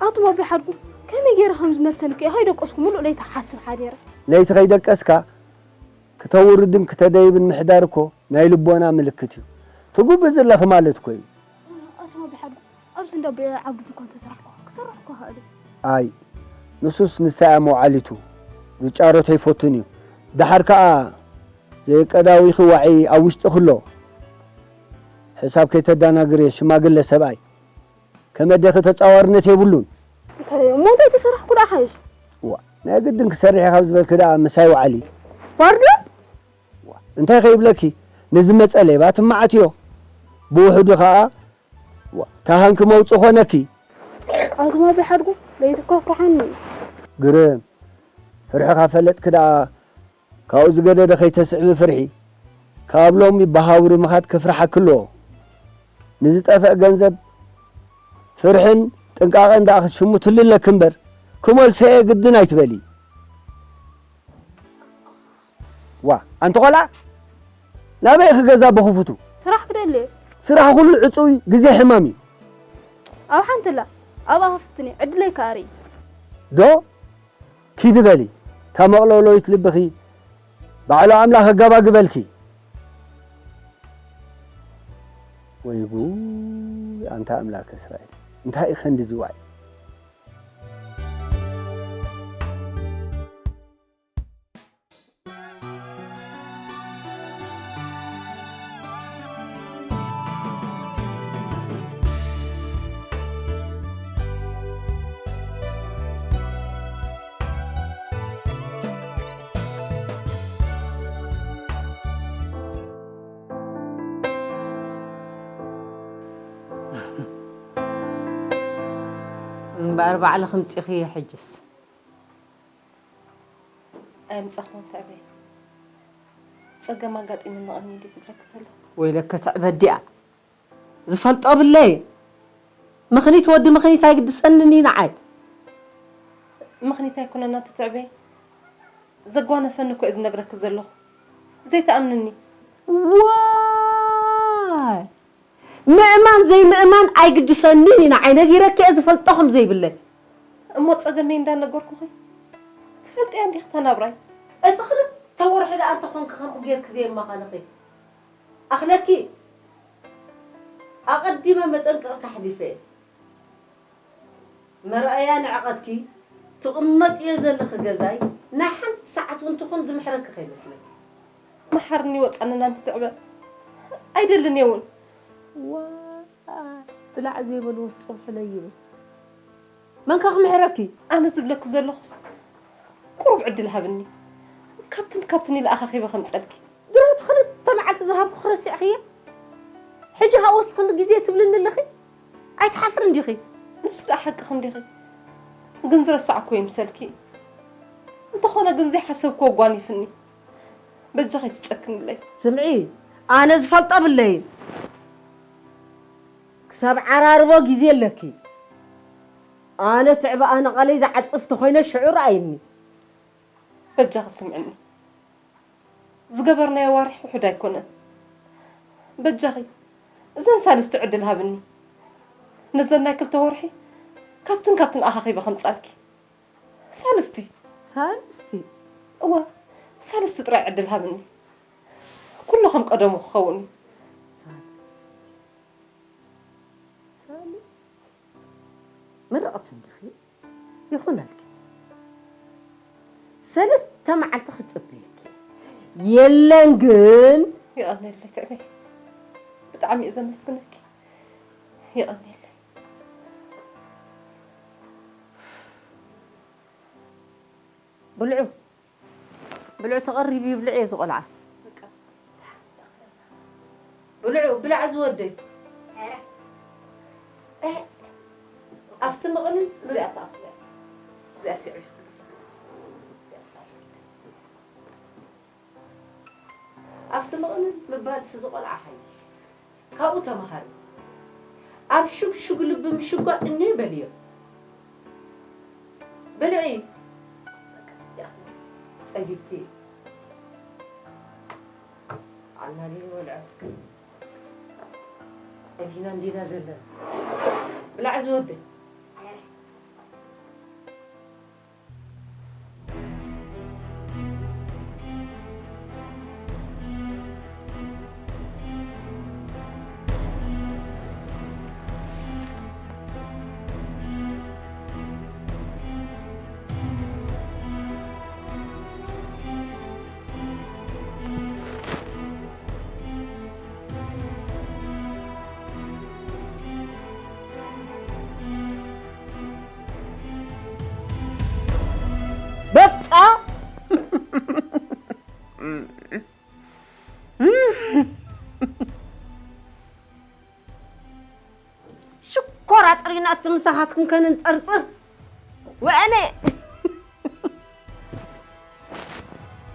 ኣቱም ኣቢ ሓድጉ፣ ከመይ ገይረ ከም ዝመልሰልኪ እየ ከይደቀስኩ ምሉእ ለይቲ ሓስብ ሓዲረ። ለይቲ ከይደቀስካ፣ ክተውርድን ክተደይብን ምሕዳር እኮ ናይ ልቦና ምልክት እዩ። ትጉብዝ ኣለኺ ማለት እኮ እዩ። ኣቱም ኣቢ ሓድጉ፣ ኣብዚ እንዳ ኣቦይ ዓብዱ ድኳን ተሰራሕኩ፣ ክሰርሕ እኮ ክኣለ። ኣይ፣ ንሱስ ንሳ እያ መውዓሊቱ። ዝጫረቶ ኣይፈቱን እዩ። ደሓር ከኣ ዘየቀዳዊኺ ዋዒ ኣብ ውሽጥኺ ኣሎ። ሕሳብ ከይተዳናግርዮ ሽማግለ ሰብኣይ። ከም ኣዴኺ ተጻዋርነት የብሉን። እንታይ እሞ እንታይ ተሰራሕኩ ደኣ ሓይሽ? ዋ፣ ናይ ግድን ክሰርሕ ኢኻ ካብ ዝበልኪ ደኣ ምሳይ ውዓሊ። ዋርድያ? ዋ፣ እንታይ ከይብለኪ፣ ንዝመጸ ሌባ ትመዓትዮ። ብውሕዱ ከኣ፣ ዋ፣ ታሃንኪ መውጽእ ኾነኪ። ኣቱም ኣቢ ሓድጉ፣ ለይትኳ ፍርሓኒ። ግርም፣ ፍርሕኻ ፈለጥኪ ደኣ፣ ካብኡ ዝገደደ ከይተስዕቢ ፍርሒ። ካብ ሎሚ ብሃውሪ ምኻድ ክፍርሓኪ ኣለዎ። ንዝጠፍእ ገንዘብ ፍርሕን ጥንቃቐን ደኣ ክትሽምትሉ ኣለኪ እምበር፣ ክመልሶ እየ ግድን ኣይትበሊ። ዋ፣ ኣንቲ ቆልዓ፣ ናበይ ኢኺ ገዛ ብኽፉቱ? ስራሕ ክደሊ እየ። ስራሕ ኩሉ ዕጹይ፣ ግዜ ሕማም እዩ። ኣብ ሓንትላ ኣብኣ ክፍትኒ ዕድለይ ከኣ ርኢ። ዶ ኪዲ በሊ፣ እታ መቕለውለዊት ልብኺ ባዕሉ ኣምላኽ ኣጋባግበልኪ። ወይ ጉድ ኣንታ ኣምላክ እስራኤል፣ እንታይ እዩ ከንዲ ዝዋይ? እምበኣር ባዕልኺ ምፂኽዮ ሕጅስ። ኣየምጻኹን ትዕበይ። ጸገም ኣጋጢሙኒ ቀኒዩ ድዩ ዝብለኪ ዘለኹ? ወይለከ ትዕበ ዲኣ። ዝፈልጦ ብለይ። ምኽኒት ወዲ ምኽኒት ኣይግድሰንን እዩ ንዓይ። ምኽኒት ኣይኮነን ኣቲ ትዕበይ። ዘጓነፈኒ እኮ እየ ዝነግረኪ ዘለኹ። ዘይትኣምንኒ። ዋይ! ምእማን ዘይምእማን ኣይግድሰንን እዩ ንዓይ። ነጊረኪ እየ ዝፈልጦ ከም ዘይብለይ። እሞ ጸገመይ እንዳነገርኩኺ ትፈልጥያ እንዲኺ እታ ናብራይ። እቲ ክልተ ወርሒ ደኣ እንተኾንኪ ከምኡ ጌርኪ ዘየማኻለኺ። ኣኽለኪ ኣቐዲመ መጠንቀቕታ ኣሕሊፈ እየ። መርኣያ ንዕቐትኪ ትቕመጥዮ ዘለኺ ገዛይ ናይ ሓንቲ ሰዓት እውን ትኹን ዝምሕረኪ ከይመስለኪ። መሓርኒ ወጻኒ ናንቲ ትዕበ። ኣይደልን እየ እውን። ዋይ፣ ብላዕ ዘይበልዎስ ጽብሑ ለይብል። መንከ ክምሕረኪ? ኣነ ዝብለኪ ዘለኹስ ቁሩብ ዕድል ሃብኒ። ካብትን ካብትን ኢለ ኣኻኺበ ከምጸልኪ። ድሮ እቲ ክልተ መዓልቲ ዝሃብኩኺ ረሲዕኽዮ? ሕጂ ከኣ ወስኽኒ ግዜ ትብልኒ ኣለኺ? ኣይትሓፍርን ዲኺ? ንሱ ደኣ ሓቅኺ እንዲኺ። ግን ዝረሳዕኩ ይምሰልኪ። እንተኾነ ግን ዘይሓሰብክዎ ኣጓኒፍኒ። በጃኺ ኣይትጨክንለይ። ስምዒ፣ ኣነ ዝፈልጦ ብለይን። ክሳብ ዓራርቦ ግዜ ኣለኪ። ኣነ ትዕበ ኣነቓለይ ዝዓጽፍ ተኾይነ ሽዑ ረኣይኒ። በጃኺ ስምዕኒ። ዝገበርናዮ ዋርሒ ውሑድ ኣይኮነን። በጃኺ፣ እዘን ሳልስቲ ዕድል ሃብኒ። ነዘን ናይ ክልተ ወርሒ ካብትን ካብትን ኣኻኺበ ከምጻልኪ። ሳልስቲ። ሳልስቲ? እወ፣ ሳልስቲ ጥራይ ዕድል ሃብኒ። ኩሉ ከም ቀደሙ ክኸውን እዩ። ሳልስቲ። ሳልስቲ። ምርቕቲ እንዲኺ። ይኹነልኪ። ሰለስተ መዓልቲ ክጽበየኪ። የለን ግን። የቐንየለይ ትዕበይ። ብጣዕሚ እየ ዘመስግነኪ። የቐንየለይ። ብልዑ። ብልዑ ተቐሪቡ ይብልዕ እየ ዝቖልዓ። ብልዑ፣ ብላዕ ዝወደይ። እ፣ ኣብቲ መቕንን እዚኣ ተኣኽለ። እዚኣ ስዒ። ኣብቲ መቕንን ምባልሲ ዝቖልዓ ሓይሽ። ካብኡ ተምሃሪ። ኣብ ሽግሽግ ልቢ ምሽጓጥ እኒሀ በልዮ። ብልዒ። ጸጊብኪ። ዓልና ድዩ ወልዐ? ኣቢና እንዲና ዘለና። ብላዕ ዝወደይ። በቃ። ሽኮር ኣጥሪና እቲ ምሳኻትኩም ከነንጸርጽር። ወኣነ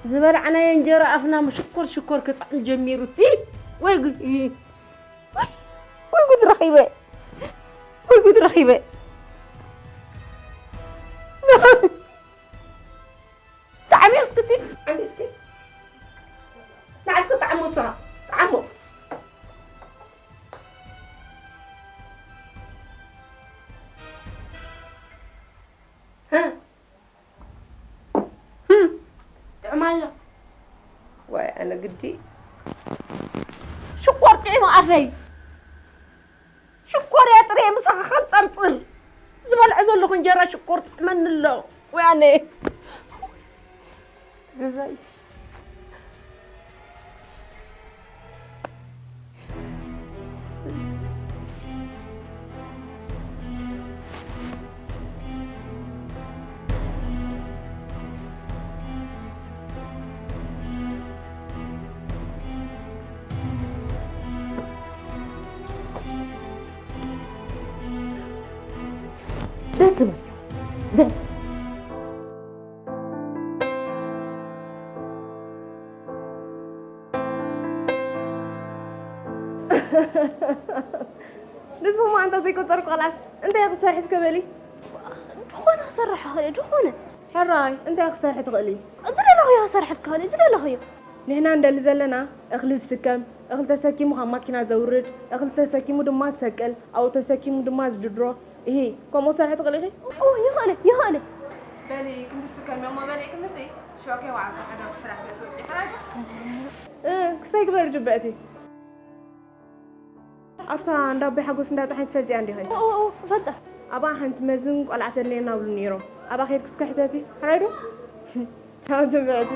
ዝበላዕናዮ እንጀራ ኣፍና ሽኮር ሽኮር ክጥዕም ጀሚሩ። እቲ ወይ ጉድ፣ ወይ፣ ወይ ጉድ ረኺበ፣ ወይ ጉድ ረኺበ። ጣዕሚ እስክቲ፣ ጣዕሚ እስኪ። ንዓ እስኪ ጣዕሞ ንስኻ፣ ጣዕሞ። ጥዑም ኣሎ። ዋይ ኣነ ግዲ ሽኮር ጥዒሙ ኣፈይ። ሽኮር እያ ጥሬ ምሳኻ ከንጸርጽር። ዝበልዖ ዘለኹ እንጀራ ሽኮር ጥዕመኒ ኣሎ። ወይ ኣነ። ገዛይ። ደስ ዝብል ደስ ንስኹም ኣንታ ዘይቆጸርኩ ኸላስ እንታይ ክትሰርሒ እስከ በሊ። ዝኾነ ክሰርሕ እኽእል እየ፣ ዝኾነ። ሕራይ እንታይ ክትሰርሒ ትኽእሊ? ዝደለኽዮ ክሰርሕ እኽእል እየ፣ ዝደለኽዮ። ንሕና እንደሊ ዘለና እኽሊ ዝስከም፣ እኽሊ ተሰኪሙ ካብ ማኪና ዘውርድ፣ እኽሊ ተሰኪሙ ድማ ዝሰቅል፣ ኣብኡ ተሰኪሙ ድማ ዝድድሮ። እሂ፣ ከምኡ ክትሰርሒ ትኽእሊ ኢኺ? ኦ፣ ይኽእል እየ፣ ይኽእል እየ። በሊ ክንዲ ዝስከም እሞ በሊ ክንዲ ሽዑ ከይወዓልካ ሓደ ስራሕ ገጽ ወዲኻ እ፣ ክስታይ ግበሪ ጅብዕቲ። ኣብታ እንዳ ኣቦይ ሓጎስ እንዳ ጸሓይ ትፈልጥያ እንዲኺ? ኦ፣ ኦ፣ ኦ፣ እፈልጣ። ኣብኣ ሓንቲ መዝን ቆልዓ ተድልየና ብሉ ነይሮም። ኣብኣ ከይድኪ እስከ ሕተቲ። ሕራይ ዶ? ቻው ጅብዕቲ።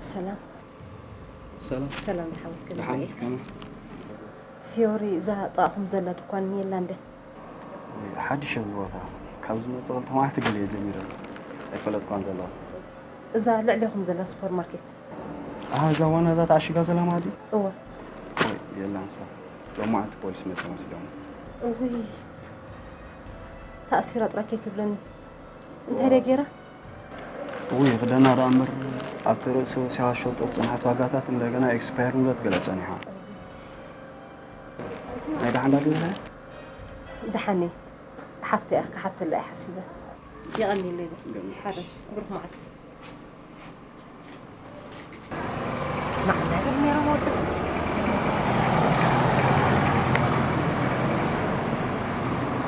ሰላም። ሰላም። ሰላም ዝሓወይ፣ ከመይ ደሓን ውዒልካ? ከመይ? ፊዮሪ፣ እዛ ጥቓኹም ዘላ ድኳን የላ እንደ? ሓድሽ ኣብዚ ቦታ። ካብ ዝመጽእ ክልተ መዓልቲ ገለ እየ ጀሚረ። ኣይፈለጥኳን ዘለኹ። እዛ ልዕሌኹም ዘላ ሱፐርማርኬት? ኣሃ፣ እዛ ዋና እዛ ተዓሺጋ ዘላ ማለት ድዩ? እወ። ወይ፣ የላን እሳ። ሎም መዓልቲ ፖሊስ መጺኦም ወሲዶማ። እውይ። ተኣሲራ ጥራይ ከይትብለኒ። እንታይ ድያ ገይራ? እውይ፣ ክደና ደኣ እምበር ኣብቲ ርእሲ ወሲኻ ዝሸጦ ዝጸንሓት ዋጋታት እንደገና ኤክስፓየር ንብረት ገለ ጸኒሓ። ናይ ደሓን ዳኣ ድዩ? ደሓን እየ። ሓፍተይ እያ፣ ክሓተላ እየ ሓሲበ። የቐንየለይ በይ። ገለ። ሓረሽ፣ ብሩኽ መዓልቲ።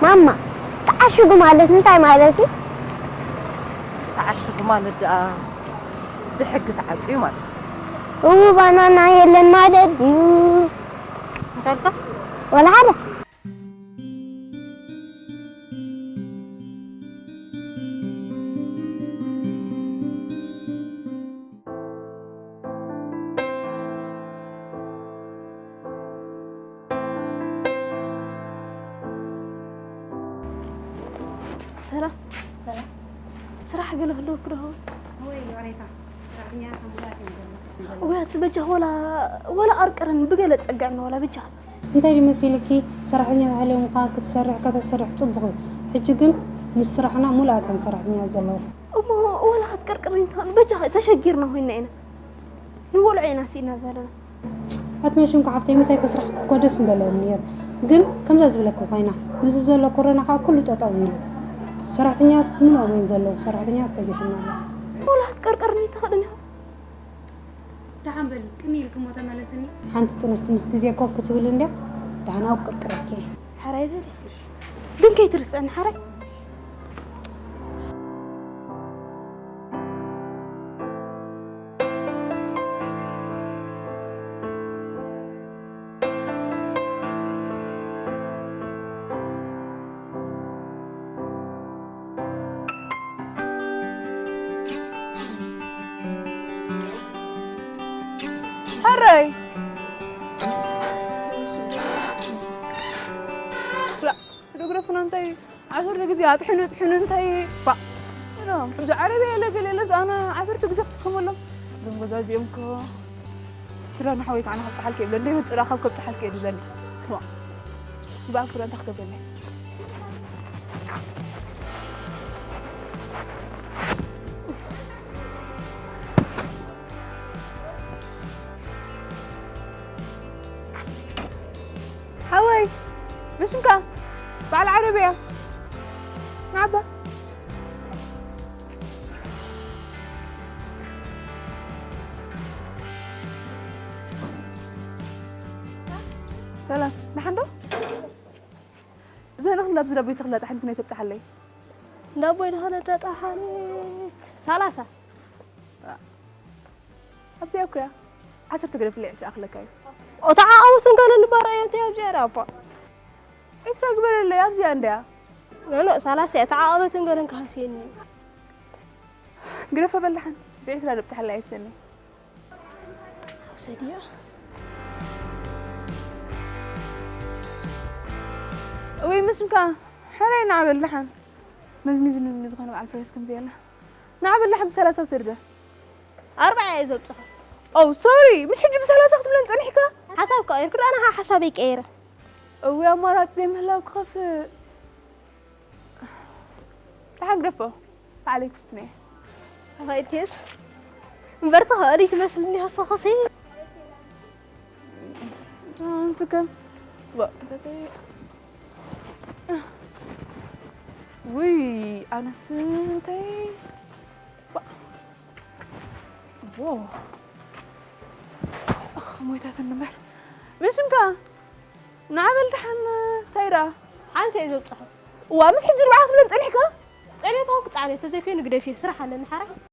ማማ፣ ተዓሽጉ ማለት እንታይ ማለት እዩ? ተዓሽጉ ማለት ደኣ ብሕጊ ተዓጽዩ ማለት እዩ። እው፣ ባናና የለን ማለት ድዩ? እንታይ ኢልካ? ወላ ሓደ። ሰላም። ሰላም። ስራሕ ገለ ክህልወኪ ዶ ይኸውን? ወይ ወሬታ፣ ሰራሕተኛታት ሙሉኣት እዮም ዘለዉ። ወይ ኣቲ በጃ ወላ፣ ወላ ኣርቅርን ብገለ ጸግዕን ወላ በጃ። እንታይ ድዩ መሲልኪ? ሰራሕተኛ ተሃልዮም እኳ ክትሰርሕ ከተሰርሕ ጽቡቕ እዩ። ሕጂ ግን ምስ ስራሕና ሙሉኣት እዮም ሰራሕተኛታት ዘለዉ። እሞ ወላ ክትቅርቅርኒ ትኽእሊ? በጃኺ ተሸጊርና ኮይንና ኢና። ንበልዖ ኢና ስኢና ዘለና። ኣትመሽም ሓፍተይ፣ ምሳይ ከስራሕኩ እኮ ደስ ምበለኒ ነይሩ። ግን ከምዛ ዝበለኪ ኮይና፣ ምስዚ ዘሎ ኮሮና ከዓ ኩሉ ጠጠው ኢሉ። ሰራሕተኛታት ምንኦም እዮም ዘለዉ፣ ሰራሕተኛታት በዚሖም ኣለዉ። ወላ ክትቅርቅርኒ ትኽእልን ኢኹም። ደሓን በሊ፣ ቅኒ ኢልኪ እሞ ተመለስኒ። ሓንቲ ጥንስቲ ምስ ግዜ ኮፍ ክትብል እንድያ፣ ደሓን ኣብኡ ክቅርቅረኪ እየ። ሓራይ በሊ። ግን ከይትርስዕኒ ሓራይ። ኣረይ! ስላ፣ ፎቶግራፍና እንታይ? ዓሰርተ ግዜ ኣጥሕኑ፣ ኣጥሕኑ እንታይ? ባ፣ ሮም፣ እዚ ዓረብያ የለ ገለ የለ፣ ኣነ ዓሰርተ ግዜ ክስከመሎም። እዞም ገዛ እዚኦም እኮ፣ ስላ ንሓወይ ከዓ ንኸብፅሓልካ ይብለ፣ እንደ ይመፅእ ካብ ከብፅሓልካ እየ ዝብለኒ። ባ፣ ብኣፍሮ እንታይ ክገብረለይ? ሓወይ፣ ብሽምካ በዓል ዓረብያ፣ ንዓባ። ሰላም፣ ደሓን ዶ? እዘን እኽሊ ኣብዚ ዳቦይ ተኽላ ጣሕኒት ናይ ተብፅሓለይ። ዳቦይ ተኽላ ጣሕኒት ሰላሳ። ኣብዚኣ እኮ እያ። ዓሰርተ ገለ ፍለ ዕስራ እኽለካ እዩ። ኦ፣ ተዓቐበት እንከሎ ንባራ እያ፣ እንታይ ኣብዚኣ እያ፣ ኣባ? ዕስራ ግበረለይ፣ ኣብዚኣ እንድያ። ኖ፣ ኖ፣ ሰላሳ እያ፣ ተዓቐበት እንከሎ እንካ ሃስየኒ። ግደፈ በል ደሓን፣ ብዕስራ ደብፅሓለይ ኣይሰኒ። ውሰድያ። ወይ ምስምካ፣ ሕራይ ንዓበል ደሓን። መዝሚዝ ምን ዝኾነ በዓል ፍሬስ ከምዚ የላ። ንዓበል ደሓን ብሰላሳ ውሰድበ። ኣርባዓ እየ ዘብፅሖ። ኦ፣ ሶሪ፣ ምሽ ሕጂ ብሰላሳ ክትብለን ጸኒሕካ? ሓሳብ ቀይርኩ፣ ዳኣ ንኻ ሓሳበይ ቀይረ። እዊ ኣማራፂ ዘይምህላው ክኸፍእ። ደሓን ግደፎ፣ ባዕለይ ክፍትነ እየ። ተኸኢልክስ እምበር ተኸእሊ ትመስልኒ ከሰኸሲ። ስከም፣ ዋ፣ እንተተይ-፣ ውይ፣ ኣነስ እንታይ፣ ዋ፣ ዎ። ኣኽ፣ ሞይታትኒ እምበር። ብሽምካ፣ ንዓበል ደሓን እንታይ ደኣ? ሓምሳ እየ ዘብፅሖ። እዋ፣ ምስ ሕጂ ኣርባዕተ ክትብለን ጸኒሕካ? ጸኒሕካ ክጻዕነ ተዘይኮይኑ ግደፍዮ፣ ስራሕ ኣለኒ ሓራይ።